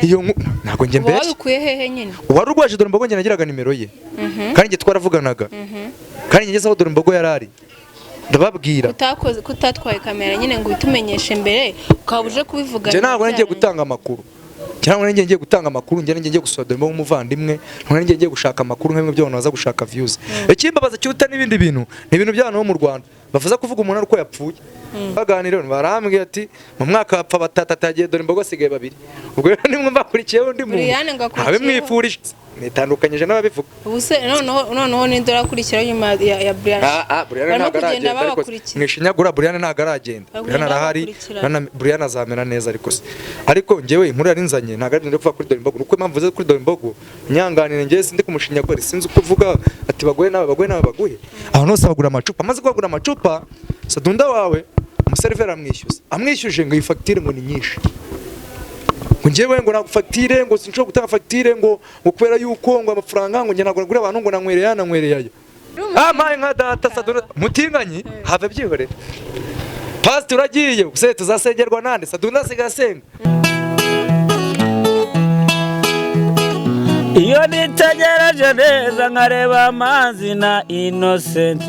Iyo ntabwo njye Uba mbeshya. wabikuye hehe nyine? Uwari urwaje Dore Mbogo, njye nagiraga nimero ye, kandi njye twaravuganaga, kandi njye ngeze aho Dore Mbogo yari ari ndababwira. Utakoze, kutatwaye kamera nyine ngo ubitumenyeshe mbere, ukaba uje kubivuga? Njye ntabwo ngiye gutanga amakuru. Njye ntabwo ngiye gutanga amakuru. Njye ngiye gusura Dore Mbogo nk'umuvandimwe, ntabwo ngiye gushaka amakuru nka bimwe by'abantu baza gushaka views. Ikimbabaza kiruta n'ibindi bintu ni ibintu by'abantu bo mu Rwanda bavuza kuvuga umuntu ari uko yapfuye. Baganira barambwiye ati mu mwaka hapfa batatu, atagiye Dore Mbogo asigaye babiri. Ubwo rero nimwe mbakurikiyeho undi muntu, Brianne ngo akurikiyeho. ntabimwifurije, nitandukanyije n'ababivuga. Ubu se noneho ninde urakurikiraho nyuma ya Brian? Ah, ah, Brian Barimo ntabwo kugenda aragenda, ariko babakurikira. mwishinyagura, Brian ntabwo aragenda. Bari Brian kugenda arahari. babakurikirana. Brian azamera neza, ariko se ariko njyewe inkuru yari nzanye ntabwo ari ibintu byo kuvuga kuri Dore Mbogo. Nuko impamvu mvuze kuri Dore Mbogo, nyanganire, njyewe sindi kumushinyagura, sinzi uko uvuga ati baguhe nawe, baguhe nawe, baguhe. Abantu bose bagura amacupa. Amaze kubagura amacupa, Sadunda wawe umuseriveri amwishyuza, amwishyuje ngo iyi fagitire ngo ni nyinshi, ngo njyewe ngo ntabwo fagitire, ngo sinshobora gutanga fagitire, ngo kubera yuko ngo amafaranga, ngo njye ntabwo nagurira abantu, ngo nanywereye aya, nanywereye ayo. Ah, maye nka data Sadunda mutinganyi have byihorere. Pastor uragiye se tuzasengerwa nande? Sadunda asigaye asenga. Iyo nitegereje neza nkareba amazi na Innocent,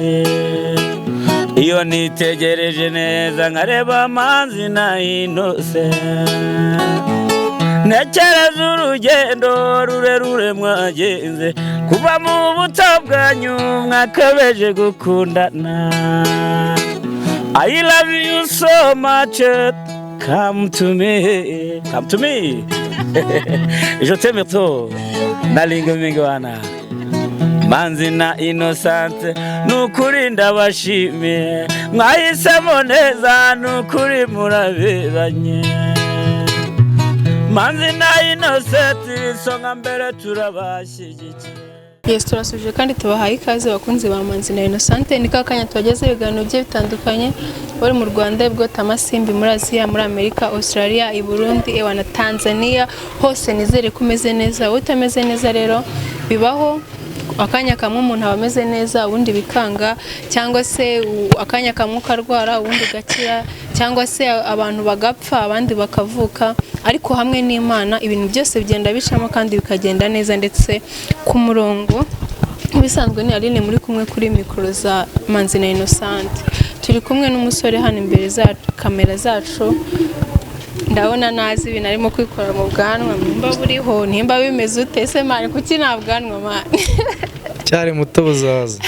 iyo nitegereje neza nkareba amazi na Innocent, ntekereza urugendo rurerure mwagenze kuva mu buto bwanyu mwakabeje gukundana. I love you so much, come to me, come to me, je t'aime trop. Nalinga mingi wana Manzi na Innocent, nukuri ndabashimiye, mwahisemo neza, nukuri muraberanye. Manzi na Innocent, isonga mbere, turabashyigikiye. Yes, turasuje kandi tubahaye ikaze, bakunzi ba Manzi na Innocent. Ni ka kanya tubageze ibiganiro bigiye bitandukanye, bari mu Rwanda, bwota amasimbi, muri Aziya, muri Amerika, Australia, i Burundi, ewa na Tanzania hose. Nizere ko umeze neza. Wowe utameze neza rero, bibaho, akanya kamwe umuntu aba ameze neza, ubundi bikanga, cyangwa se akanya kamwe ukarwara, ubundi ugakira, cyangwa se abantu bagapfa, abandi bakavuka, ariko hamwe n'Imana ibintu byose bigenda bicamo kandi bikagenda neza ndetse ku murongo. Nk'ibisanzwe ni Aline muri kumwe kuri mikoro za Manzi na Innocent. Turi kumwe n'umusore hano imbere za kamera zacu. Ndabona nazi ibintu arimo kwikora mu bwanwa, nimba buriho, nimba bimeze ute se man? Kuki nta bwanwa, man? Cyari muto buzaza.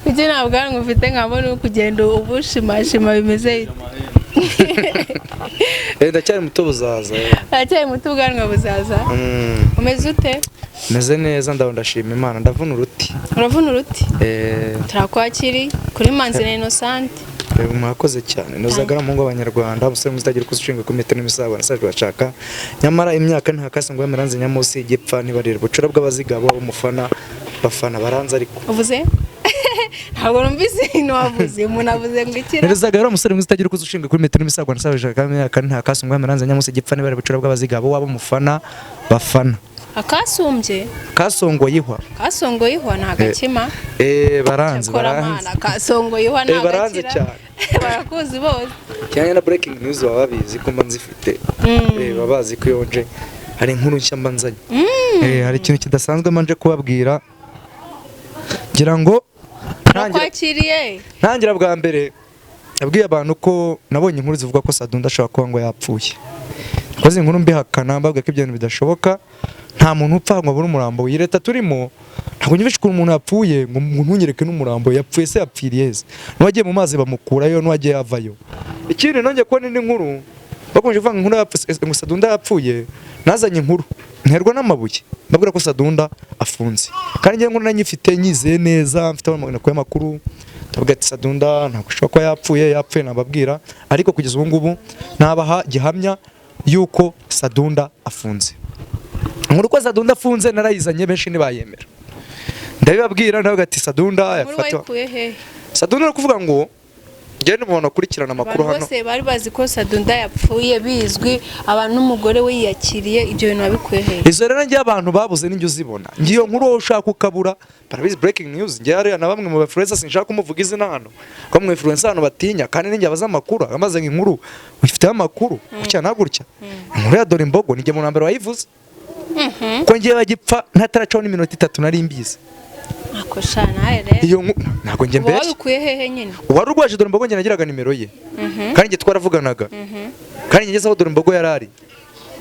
Kuki nta bwanwa ufite, nkabona uri kugenda ubushimashima? Bimeze bite? Ndacyari muto, buzaza. Aracyari muto, ubwanwa buzaza. Umeze ute? Meze neza, ndabona, ndashima Imana, ndavuna uruti. Uravuna uruti? Eh. Turakwakiri kuri Manzi na Innocent. Mwakoze cyane. Nuzagara mu ngo abanyarwanda, umusore mwiza utagira uko ushinga ku metero n'imisago nasaje bashaka, nyamara imyaka ntakase ngo yamaranze nyamunsi igipfa ntibarira bucura bw'abazigabo umufana bafana baranze ariko. Uvuze, ntabwo numvise ibintu wavuze. Umuntu avuze ngo ikira? Nuzagara umusore mwiza utagira uko ushinga kuri metero n'imisago nasaje bashaka, imyaka ntakase ngo yamaranze nyamunsi igipfa ntibarira bucura bw'abazigabo waba umufana bafana. Akasumbye. Kasongoye ihwa. Kasongoye ihwa ni agakima. Baranze. Cyakora baranze. mana, kasongoye ihwa ni Baranze agakira. cyane. Barakuzi bose. Cyane na breaking news baba babizi ko mba nzifite. Baba bazi ko iyo nje hari inkuru nshya mba nzanye. Hari ikintu kidasanzwe manje kubabwira, ngira ngo Turakwakiriye. Ntangira bwa mbere nabwiye abantu ko nabonye inkuru zivuga ko Sadunda ashobora kuba ngo yapfuye. Nakoze inkuru mbihakana, mbabwira ko ibyo bintu bidashoboka, nta muntu upfa ngo abure umurambo. Iyi leta turimo ntabwo nyumvishe ukuntu umuntu yapfuye ngo ntunyereke n'umurambo. Yapfuye se yapfiriye he? N'uwagiye mu mazi bamukurayo, n'uwagiye avayo. Ikindi nongeye kubona indi nkuru bakomeje kuvuga ngo inkuru ngo Sadunda yapfuye. Nazanye inkuru nterwa n'amabuye, mbabwira ko Sadunda afunze, kandi njyewe inkuru nanyifite nyizeye neza, mfite aho nakuye amakuru. Ndavuga ati Sadunda ntabwo ashobora kuba yapfuye. Yapfuye nababwira, ariko kugeza ubu ngubu nabaha gihamya yuko Sadunda afunze. Inkuru ko Sadunda afunze narayizanye, benshi ntibayemera. Ndabibabwira, ndavuga ati Sadunda Muri yafatwa. wayikuye hehe? Sadunda ni ukuvuga ngo Njyewe ni umuntu ukurikirana amakuru Abantu hano. bose bari bazi ko Sadunda yapfuye bizwi, abantu n'umugore we yiyakiriye. Ibyo bintu wabikuye hehe? Izo rero njye abantu babuze n'injye uzibona. Ngiyo nkuru wowe ushaka ukabura, barabizi, breaking news. Njye hariya na bamwe mu influencer, sinshaka kumuvuga izina hano, ko mu influencer hano batinya, kandi ninjye abaza amakuru amaze nk'inkuru wifiteho amakuru gutya na gutya. Inkuru ya Dore Imbogo ninjye mu mbere wayivuze, ko ngiye bagipfa ntataracaho n'iminota 3 nari mbizi. Ako sha, nawe rero. Iyo ntabwo njye Uba mbeshya. wabikuye hehe nyine? Uwari urwaje Dore Imbogo, njye nagiraga nimero ye, kandi njye twaravuganaga, kandi njye ngeze aho Dore Imbogo yari ari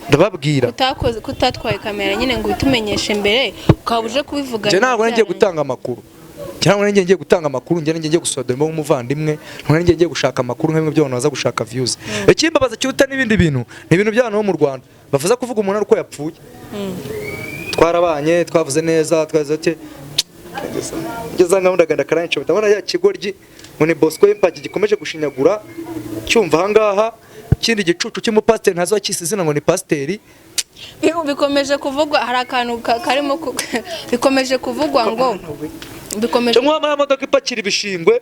ndababwira. Kutakoze, kutatwaye kamera nyine ngo ubitumenyeshe mbere, ukaba uje kubivuga? Njye ntabwo ngiye gutanga amakuru. Njye ntabwo ngiye gutanga amakuru. Njye ngiye gusura Dore Imbogo nk'umuvandimwe, ntabwo ngiye gushaka amakuru nka bimwe by'abantu baza gushaka views. Ikimbabaza kiruta n'ibindi bintu ni ibintu by'abantu bo mu Rwanda bavuza kuvuga umuntu ari uko yapfuye. Twarabanye, twavuze neza, twavuze ati ngeze ngaho ndaganda karanyica. Ndabona ya kigoryi ngo ni Bosco Impact gikomeje gushinyagura, cyumva ahangaha ikindi gicucu cy'umupasiteri ntazi wakise izina ngo ni pasiteri. Bikomeje kuvugwa, hari akantu karimo bikomeje kuvugwa ngo bikomeje. Cyangwa wampaye imodoka ipakira ibishingwe,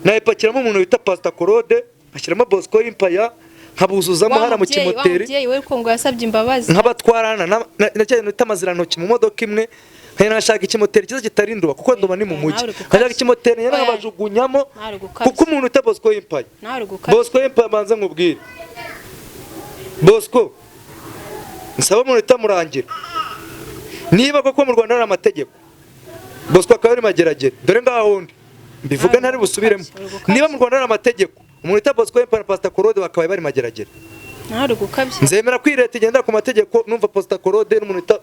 nayipakiramo umuntu bita Pastor Claude, ashyiramo Bosco Impaya, nkabuzuzamo Wa hara mu mubyeyi, wa kimoteri. mubyeyi we ko ngo yasabye imbabazi. Nkabatwarana na cya kintu bita amazirantoki mu modoka imwe, nkajya nashaka ikimoteri cyiza kitari nduba, kuko nduba ni mu Nawe mujyi. uri gukabya. Nkashaka ikimoteri nyine Oya. nkabajugunyamo. Nawe uri gukabya. Kuko umuntu uta Bosco Impaya, Nawe uri gukabya. Bosco Impaya, banza nkubwire Bosco, nsaba umuntu utamurangira, niba koko mu Rwanda hari amategeko, Bosco akaba ari Mageragere, dore ngaho undi mbivuga Nawe ntari busubiremo. uri gukabya. Niba mu Rwanda hari amategeko, umuntu uta Bosco Impaya na Pastor Claude bakabaye bari Mageragere. Nawe uri gukabya. Nzemera ko iyi leta igendera ku mategeko numva Pastor Claude n'umuntu uta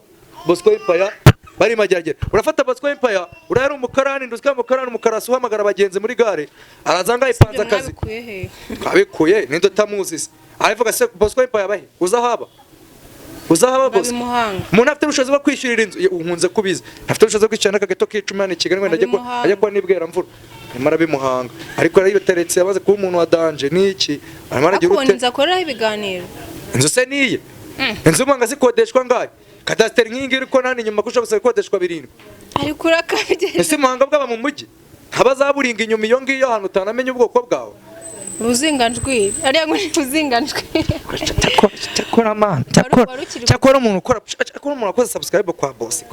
Bosco Impaya bari Mageragere. Urafata Bosco Impaya, urayari umukarani, nduzika umukarani, umukarasi uhamagara abagenzi muri gare, araza ngaho ipanze Ibyo akazi. mwabikuye hehe? Twabikuye, ninde utamuzi se? Aravuga se Bosco Impaya abahe? Uza haba, uza haba Bosco. Babimuhanga. Umuntu afite ubushobozi bwo kwishyurira inzu, ye, nkunze kubizi, afite ubushobozi bwo kwishyura n'akagato k'icumi hano i Kigali, wenda ajye Abimuhanga. ajye kuba nibwera mvura, arimo arabimuhanga, ariko yarayiteretse, yamaze kuba umuntu wa danger n'iki, arimo aragira Akubona ute? inzu akoreraho ibiganiro. Inzu se niye? Inzu y'umuhanga zikodeshwa ngahe? Kadasiteri nk'iyi ngiyi iri ko nani inyuma ko ushobora gusa ikodeshwa 7. Ariko urakabye. Ese Muhanga bwaba mu mujyi haba zaburinga inyuma iyo ngiyo, ahantu utanamenya ubwoko bwawe? Ruzinganjwi, ariya ngo ni ruzinganjwi. Cyakora man, cyakora Wari ukiri- cyakora umuntu ukora, cyakora umuntu wakoze subscribe kwa boss,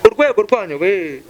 urwego rwanyu we,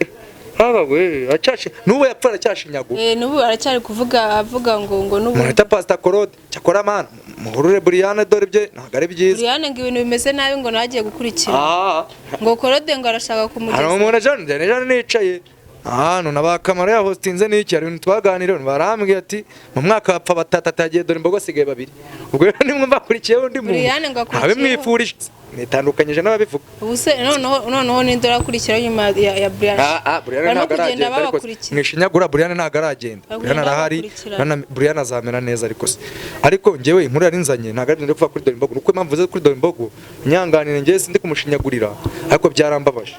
haba we acyashe n'ubu yapfa aracyashinyagura. Eh, n'ubu aracyari kuvuga, avuga ngo n'ubu. Umuntu wita Pastor Claude, cyakora man, muhurure Brianne, dore ibye ntabwo ari byiza. Brianne ngo ibintu bimeze nabi, ngo nawe agiye gukurikira. Ah. Ngo Claude ngo arashaka Hari kumugeza. umuntu ejo nicaye ahantu na ba Kamara yahostinze n'iki, hari ibintu twaganiriye, barambwiye ati mu mwaka hapfa batatu, atagiye Dore Imbogo asigaye babiri. Ubwo rero nimwe mbakurikiyeho undi muntu, Brianne ngo akurikiyeho. ntabimwifurije, nitandukanyije n'ababivuga. Ubu se noneho ninde urakurikiraho nyuma ya Brianne? Ah ah, Brianne Barimo ntabwo kugenda aragenda, ariko babakurikira. mwishinyagura, Brianne ntabwo aragenda. Bari Brianne kugenda arahari. babakurikirana. Brianne azamera neza, ariko se ariko njyewe inkuru yari nzanye ntabwo ari ibintu byo kuva kuri Dore Imbogo. Nuko impamvu mvuze kuri Dore Imbogo, nyanganire, njyewe sindi kumushinyagurira, ariko byarambabaje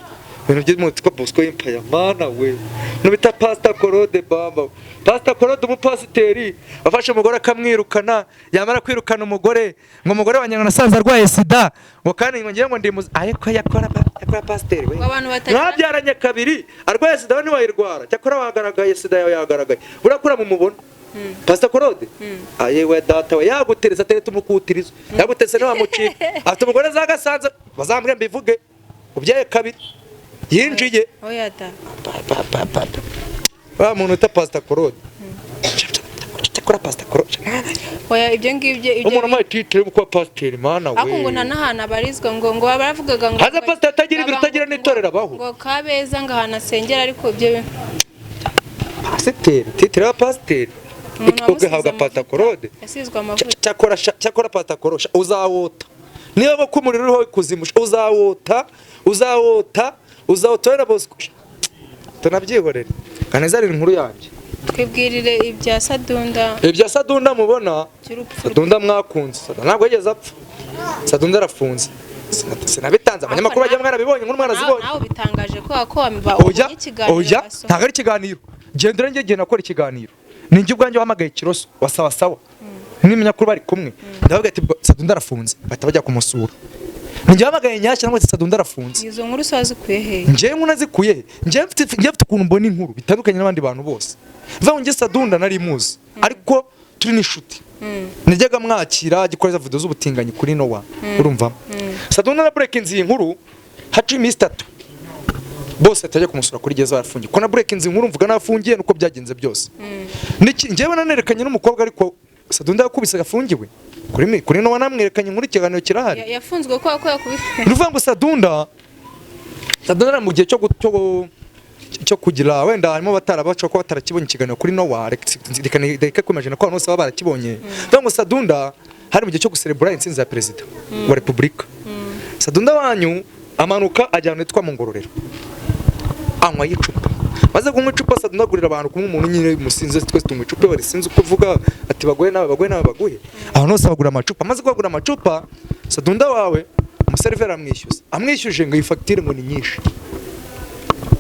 ibintu by'umuntu witwa Bosco Empire, mana we, nubita Pastor Claude, bamba Pastor Claude, umupasiteri wafashe umugore akamwirukana, yamara kwirukana umugore ngo umugore wanjye ngo nasanze arwaye sida, ngo kandi ngo ngiye ngo ndi ariko yakora pasiteri we. Ngo abantu batagira- Mwabyaranye kabiri, arwaye sida we ntiwayirwara, cyakora wagaragaye, sida yawe yagaragaye, urakura mumubona Pastor Claude, ayewe data we, yaguteretse, ateretse umukutirizo, yaguteretse ntiwamucika, afite umugore zagasanze, bazambwe mbivuge, ubyaye kabiri yinjiye. Oya da. Wa muntu uta Pastor Claude, cyakora Pastor Claude. Oya, ibyo ngibyo ibyo. Umuntu amaye titre yo kuba pasiteri, mana we. Ariko ngo nta n'ahantu abarizwa, ngo baravugaga ngo Haza pasiteri atagira ibiro, utagira n'itorero abaho. Ngo Kabeza, ngo ahantu asengera, ariko ibyo Pasiteri, titre ya pasiteri. Umuntu wamusize Ugahabwa Pastor amavuta. Claude. Yasizwe amavuta. Cyakora Pastor Claude, uzawota niba ko umuriro uriho ikuzimu, uzawota, uzawota, uzawota wowe na Bosco, tunabyihorere kanezarira inkuru yanjye. Twibwirire ibya Sadunda. Ibya Sadunda mubona. By'urupfu. Sadunda mwakunze, Sadunda ntabwo yigeze apfa, Sadunda arafunze. Sinabitanze, abanyamakuru bajya mwarabibonye, inkuru mwarazibonye. Nawe bitangaje ko Oya. wabonye ikiganiro Oya. basohoye. Ntabwo ari ikiganiro, genda urenge igihe nakora ikiganiro, ni njye ubwanjye wahamagaye Kiroso wa Sawa Sawa n'umunyamakuru bari kumwe, ndavuga ati Sadunda arafunze, bahita bajya kumusura. Ni njye wahamagaye Nyashya ndavuga ati Sadunda arafunze. Izo nkuru se wazikuye hehe? Njyewe nkuru nazikuye he? Njyewe mfite ukuntu mbona inkuru bitandukanye n'abandi bantu bose. Bivuga ngo njye Sadunda nari muzi, ariko turi n'inshuti, nijyaga mwakira agikoreza video z'ubutinganyi kuri Nowa. Urumva, Sadunda na breakinze iyi nkuru haciye iminsi 3, bose atajya kumusura kuri gereza barafungiye, ko na breakinze inkuru mvuga nafungiye nuko byagenze byose. Niki njyewe nanerekanye n'umukobwa, ariko Sadunda yakubise afungiwe kuri Nowa, namwerekanye inkuru, ikiganiro kirahari. Yafunzwe kubera ko yakubise? Ni ukuvuga ngo Sadunda mu gihe cyo kugira, wenda harimo batarabaca ko batarakibonye ikiganiro kuri Nowa, reka kwimagina ko abantu bose baba barakibonye. Ni ngo Sadunda hari mu gihe cyo guserebura intsinzi ya perezida wa repubulika. Sadunda wanyu amanuka ajya ahantu hitwa mu Ngororero, anywa icupa. Maze kunywa icupa, Sadunda agurira abantu kumwe, umuntu nyine musinze, twese tunywa icupa, barisinze uko uvuga ati baguhe nawe, baguhe nawe, baguhe. Abantu bose bagura amacupa. Amaze kubagura amacupa, Sadunda wawe umuseriveri aramwishyuza. Amwishyuje ngo iyi fagitire ngo ni nyinshi,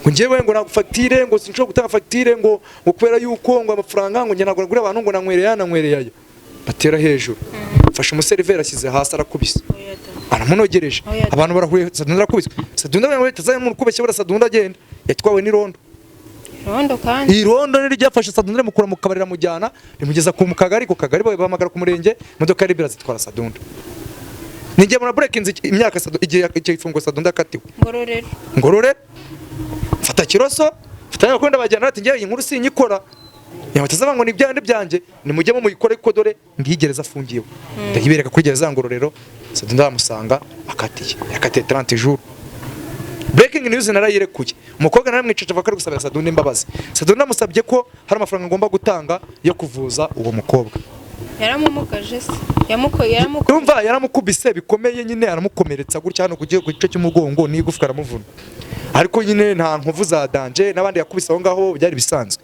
ngo njyewe ngo ntabwo fagitire, ngo sinshobora gutanga fagitire, ngo kubera yuko ngo amafaranga ngo njye ntabwo nagurira abantu, ngo nanywereye aya, nanywereye aya. Batera hejuru, fashe umuseriveri ashyize hasi, arakubise, aramunogereje. Oya. Abantu barahuye, Sadunda arakubiswe. Sadunda we tazanye umuntu ukubeshya buriya. Sadunda agenda yatwawe n'irondo. Rondo kandi? Irondo ni ryafashe Sadunda, rimukura mu kabari, riramujyana, rimugeza ku kagari, ku kagari bahamagara ku murenge, imodoka ya Libera zitwara Sadunda. Ninjye mura breakinze imyaka igihe igifungo Sadunda yakatiwe. Ngororero. Ngorore, mfata kiroso, mfata n'abakunda bajyana, ati njyewe iyi nkuru sinyikora, yamataza ngo ni ibyanjye byanjye, nimujyemo muyikore, ko dore ngiyi gereza afungiwe. Ndayibereka kuri gereza ya Ngororero. Sadunda bamusanga akatiye, yakatiye 30 jours. Breaking news narayirekuye. Umukobwa naramwicaje avuga ko ari gusabira Sadunda imbabazi. Sadunda amusabye ko hari amafaranga agomba gutanga yo kuvuza uwo mukobwa. Yaramumugaje se? Yaramuko Urumva, yaramukubise bikomeye nyine, aramukomeretsa gutya hano ku gice cy'umugongo n'igufwa aramuvuna, ariko nyine nta nkovu za danger, n'abandi yakubise aho ngaho byari bisanzwe.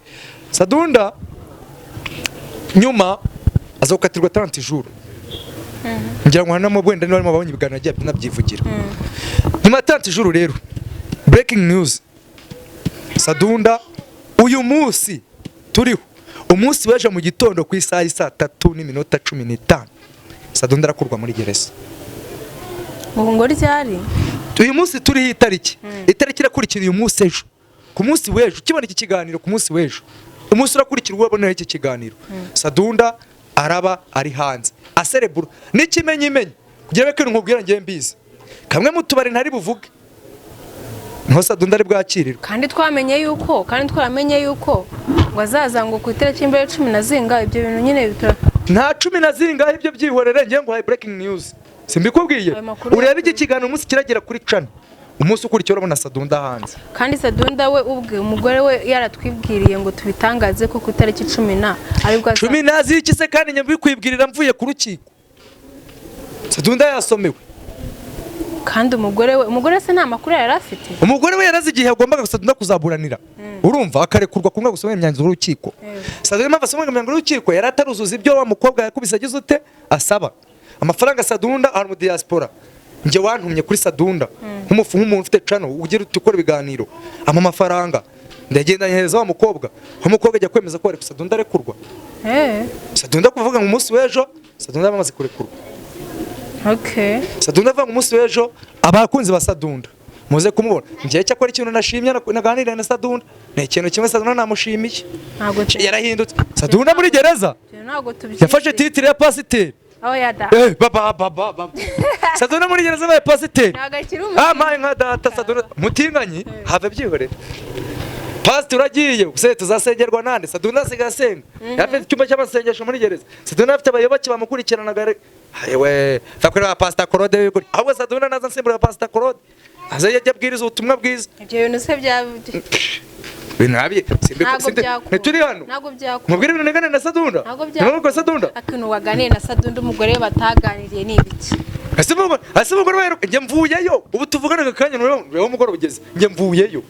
Sadunda nyuma aza gukatirwa 30 jours. Ngira ngo hanamo wenda niba barimo babonye ibiganiro agiye nabyivugira. Nyuma ya 30 jours rero, breaking news, Sadunda uyu munsi turiho, umunsi w'ejo mu gitondo ku isaha y'i 3:15, Sadunda arakurwa muri gereza. Ngo ryari? Uyu munsi turiho, itariki irakurikira uyu munsi ejo, ku munsi w'ejo ukibona iki kiganiro, ku munsi w'ejo, umunsi urakurikira ubona iki kiganiro, Sadunda araba ari hanze aserebura n'ikimenyimenyi. Kugira ngo nkubwira ngiye mbizi, kamwe mu tubari ntari buvuge niho Sadunda ari bwakirirwe. Kandi twaramenye yuko ngo azaza ngo ku itariki imbere cumi na zinga, ibyo bintu nyine bitura. Nta cumi na zingahe, ibyo byihorere. Ngiye ngo breaking news simbikubwiye. Ayo makuru Urebe iki kiganiro umunsi kiragera kuri cana, umunsi ukurikiye urabona Sadunda hanze. Kandi Sadunda we ubwe, umugore we yaratwibwiriye ngo tubitangaze ko ku itariki cumi na aribwo aza. Cumi na z'iki se? Kandi njye mbikwibwirira mvuye ku rukiko, Sadunda yasomewe. Kandi umugore we, umugore se nta makuru yari afite? Umugore we yarazi igihe yagombaga Sadunda kuzaburanira, urumva, akarekurwa kumwe gusoma imyanzuro y'urukiko. Sadunda impamvu asoma imyanzuro y'urukiko, yari ataruzuza ibyo wa mukobwa yakubise agize ute asaba amafaranga. Sadunda ari mu diaspora. Njye wantumye kuri Sadunda nk'umuntu ufite channel ugira uti ukora ibiganiro, ampa amafaranga, ndagenda nyohereza wa mukobwa. Wa mukobwa ajya kwemeza ko ariko Sadunda arekurwa. Sadunda kuvuga ngo umunsi w'ejo Sadunda bamaze kurekurwa. Sadunda avuga ngo umunsi w'ejo abakunzi ba Sadunda muze kumubona. Njyewe cyakora ikintu nashimye naganiriye na Sadunda ni ikintu kimwe. Sadunda namushimiye. Ntabwo Yarahindutse Sadunda muri gereza. Ntabwo tubyizeye. Yafashe titre ya pasiteri. Aho yada. Eh, baba baba baba, Sadunda muri gereza abaye pasiteri. Ntabwo akiri Ah, maye nka data. Sadunda mutinganyi have, byihorere. Pasiteri uragiye se tuzasengerwa nande? Sadunda asigaye asenga, afite icyumba cy'amasengesho muri gereza. Sadunda afite abayoboke bamukurikiranaga. Yewe, va ba Pastor Claude w'ibigori. Ahubwo Sadunda naza nsimbura Pastor Claude, aze yajya abwiriza ubutumwa bwiza. Ibyo bintu se bya Ibintu nabi. Ntabwo byakunda. Ntituri hano. Ntabwo byakunda. Mubwire ibintu nigane na Sadunda. Ntabwo Ntabwo Sadunda. Akintu waganiye na Sadunda umugore we bataganiriye ni ibiki? Ese umugore we, njye mvuyeyo ubu tuvugana aka kanya, nureba umugoroba ugeze, njye mvuyeyo.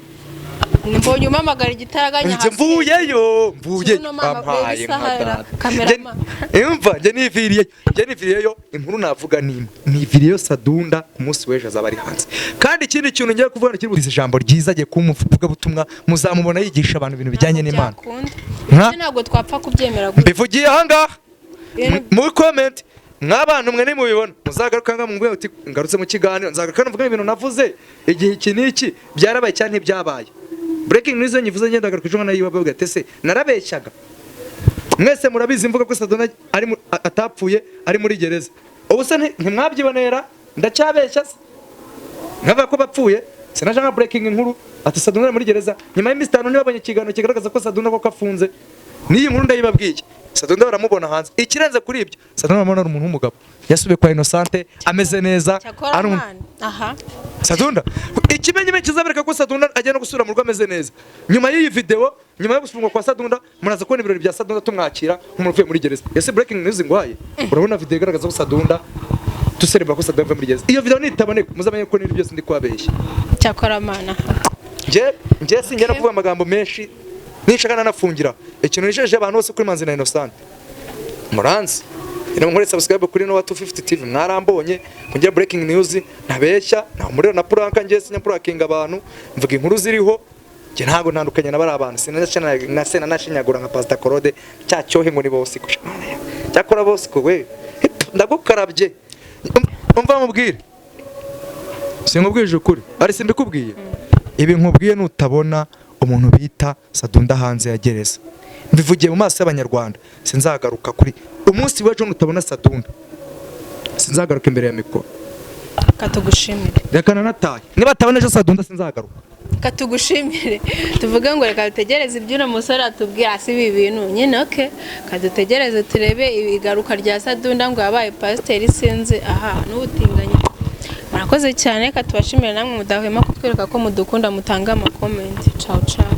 Mbonye umpamagara igitaraganya. Njye mvuyeyo. Kibuno mama, Ampaye reba nka isaha, data. kamerama. Imva njye niviriyeyo. Inkuru navuga ni imwe, niviriyeyo. Sadunda ku munsi w'ejo azaba ari hanze. Kandi ikindi kintu ngiye kuvuga kiri buze, ijambo ryiza, agiye kuba umuvugabutumwa, muzamubona yigisha abantu ibintu bijyanye n'Imana. Byakunda. Nka? Ibyo ntabwo twapfa kubyemera gutya. Mbivugiye ahangaha. Ibintu- Muri comment mw'abantu mwe nimubibona muzagaruka ngaha mubwire uti ngarutse mu kiganiro, nzagaruka mvuga ibintu navuze igihe iki n'iki byarabaye cyangwa ntibyabaye. Breaking news iyo nyivuze, ngenda garuka ejo nayo bavuga ati: "Ese narabeshyaga?" Mwese murabizi, mvuga ko Sadunda ari atapfuye, ari muri gereza. Ubu se ntimwabyibonera? Ndacyabeshya se nkavuga ko bapfuye? Sinaje nka breaking inkuru ati Sadunda ari muri gereza, nyuma y'iminsi 5 ntibabonye ikiganiro kigaragaza ko Sadunda koko afunze? N'iyi nkuru ndayibabwiye, Sadunda baramubona hanze. Ikirenze kuri ibyo, Sadunda baramubona ari umuntu w'umugabo, yasubiye kwa Innocente ameze neza. Cyakora ari man, aha. Sadunda, ikimenyimenyi kizabereka ko Sadunda agiye no gusubira mu rugo ameze neza, nyuma y'iyi video, nyuma yo gufungwa kwa Sadunda, muraza kubona ibirori bya Sadunda tumwakira nk'umuntu uvuye muri gereza. Ese breaking news nguhaye, urabona video igaragaza ko Sadunda duserebura ko Sadunda avuye muri gereza. Iyo video nitaboneka, muzamenye ko n'ibyo byose ndi kubabeshya. Cyakora man, aha. Njye singera kuvuga amagambo menshi, nishaka nanafungira. Ikintu nijeje abantu bose kuri Manzi na Innocent, muranzi, ino nkore subscribe kuri Noah 250 TV, mwarambonye kungira breaking news, ntabeshya, nta muriro na prank. Njye sinya pranking abantu, mvuga inkuru ziriho. Njye ntabwo ntandukanye na bari abantu, sinana sena nashinyagura nka Pastor Claude cya cyohe ngo ni bose. Cyakora bose ko we ndagukarabye. Umva mubwire, sinkubwije ukuri ari simbikubwiye. Ibi nkubwiye, nutabona umuntu bita Sadunda hanze ya gereza, mbivugiye mu maso y'Abanyarwanda, sinzagaruka kuri umunsi w'ejo. Nutabona Sadunda, sinzagaruka imbere ya mikoro. Katugushimire. Reka nanatahe. Niba atabona ejo Sadunda, sinzagaruka. Katugushimire, tuvuge ngo reka dutegereze ibyo uno musore atubwira. Si ibi bintu nyine? Okay, kadutegereze turebe igaruka rya Sadunda ngo yabaye pasiteri, sinzi aha n'ubutinganyi. Murakoze cyane, katubashimire namwe mudahwema kutwereka ko mudukunda, mutanga ama comment. Ciao ciao.